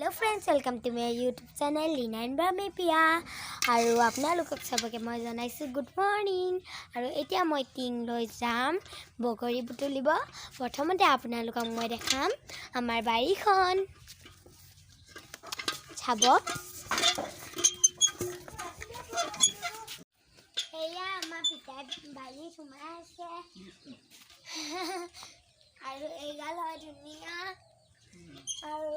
Hello friends, welcome to my YouTube channel Lina and Brahmi Piya. আৰু আপোনালোকক চবকে মই জনাইছোঁ গুড মৰ্ণিং। আৰু এতিয়া মই টিং লৈ যাম বগৰী বুটলিব। প্ৰথমতে আপোনালোকক মই দেখাম আমাৰ বাৰীখন, চাব। এয়া আমাৰ পিতাই বাৰীত সোমাই আছে। আৰু এইগাল হয় ধুনীয়া। আৰু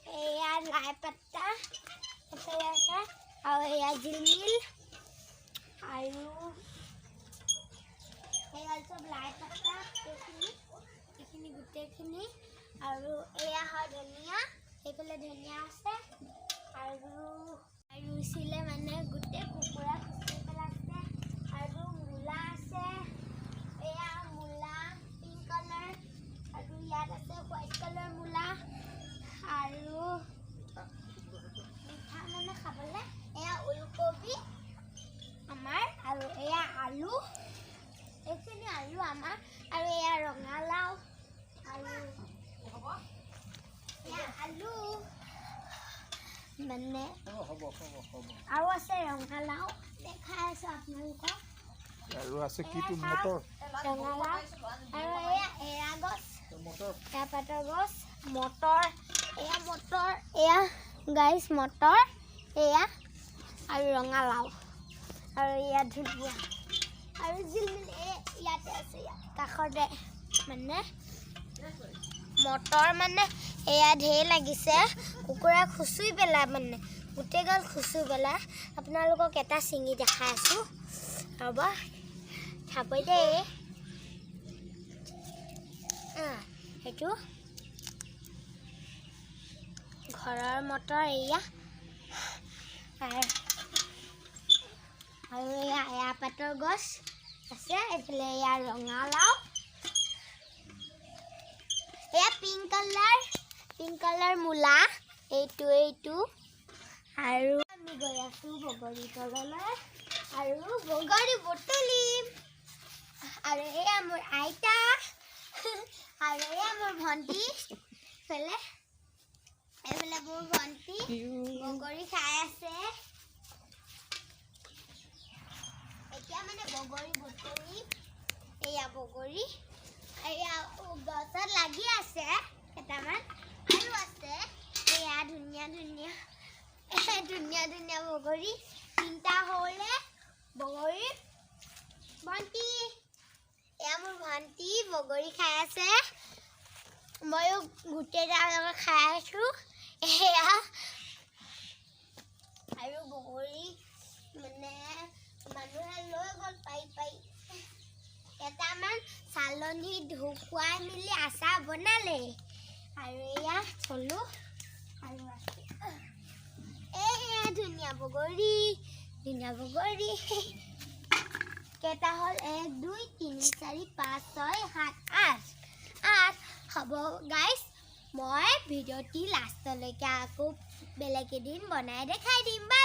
এয়া লাই পাত্তা এইফালে আছে আৰু এয়া জিলমিল। আৰু এইগাল চব লাই পাত্তা, এইখিনি গোটেইখিনি। আৰু এয়া হয় ধনিয়া, এইফালে ধনিয়া আছে। আৰু ৰুইছিলে মানে গোটেই কুকুৰা খুচৰি পেলাইছে। আৰু মূলা আছে, এয়া মূলা পিংক কালাৰ। আৰু ইয়াত আছে হোৱাইট কালাৰ মূলা। আৰু মিঠা মানে খাবলৈ। এয়া ওলকবি আমাৰ আৰু এয়া আলু, এইখিনি আলু আমাৰ। আৰু এয়া ৰঙালাও আৰু এয়া আলু মানে হ'ব হ'ব হ'ব। আৰু আছে ৰঙালাও, দেখাই আছোঁ আপোনালোকক। আৰু আছে কিটো মটৰ। ৰঙালাও আৰু এয়া এৰা গছ। মটৰ। এয়া পাতৰ গছ, মটৰ, এয়া মটৰ, এয়া গাইছ মটৰ এয়া। আৰু ৰঙালাও আৰু এয়া ধুনীয়া আৰু জিলমিল এই ইয়াতে আছে, ইয়াত কাষতে। মানে মটৰ মানে এয়া ঢেৰ লাগিছে, কুকুৰা খুচুৰি পেলাই, মানে গোটেই গাল খুচুৰি পেলাই। আপোনালোকক এটা ছিঙি দেখাই আছোঁ, ৰ'ব, চাব দেই। সেইটো ঘৰৰ মটৰ এয়া। আৰু এয়া এৰা পাতৰ গছ আছে এইফালে। এয়া ৰঙালাও, এয়া পিংক কালাৰ মূলা এইটো। আৰু আমি গৈ আছোঁ বগৰী তললৈ আৰু বগৰী বুটলিম। আৰু এয়া মোৰ আইতা আৰু এয়া মোৰ ভণ্টি। এইফালে মোৰ ভণ্টি বগৰী খাই আছে। এতিয়া মানে বগৰী বুটলিম। এয়া বগৰী, এয়া গছত লাগি আছে কেইটামান আৰু আছে। এয়া ধুনীয়া ধুনীয়া ধুনীয়া ধুনীয়া বগৰী, তিনিটা হ'লে বগৰী। ভণ্টি, এয়া মোৰ ভণ্টি বগৰী খাই আছে। ময়ো গোটেই লগত খাই আছোঁ এয়া। আৰু বগৰী মানে মানুহে লৈ গ'ল পাৰি পাৰি। কেইটামান চালনী শুকুৱাই মেলি আচাৰ বনালে। আৰু এয়া থলো আৰু আছে। এয়া ধুনীয়া বগৰী, ধুনীয়া বগৰী কেইটা হ'ল? এক, দুই, তিনি, চাৰি, পাঁচ, ছয়, সাত, আঠ, আঠ হ'ব। গাইছ, মই ভিডিঅ'টি লাষ্টলৈকে আকৌ বেলেগ এদিন বনাই দেখাই দিম। বাই।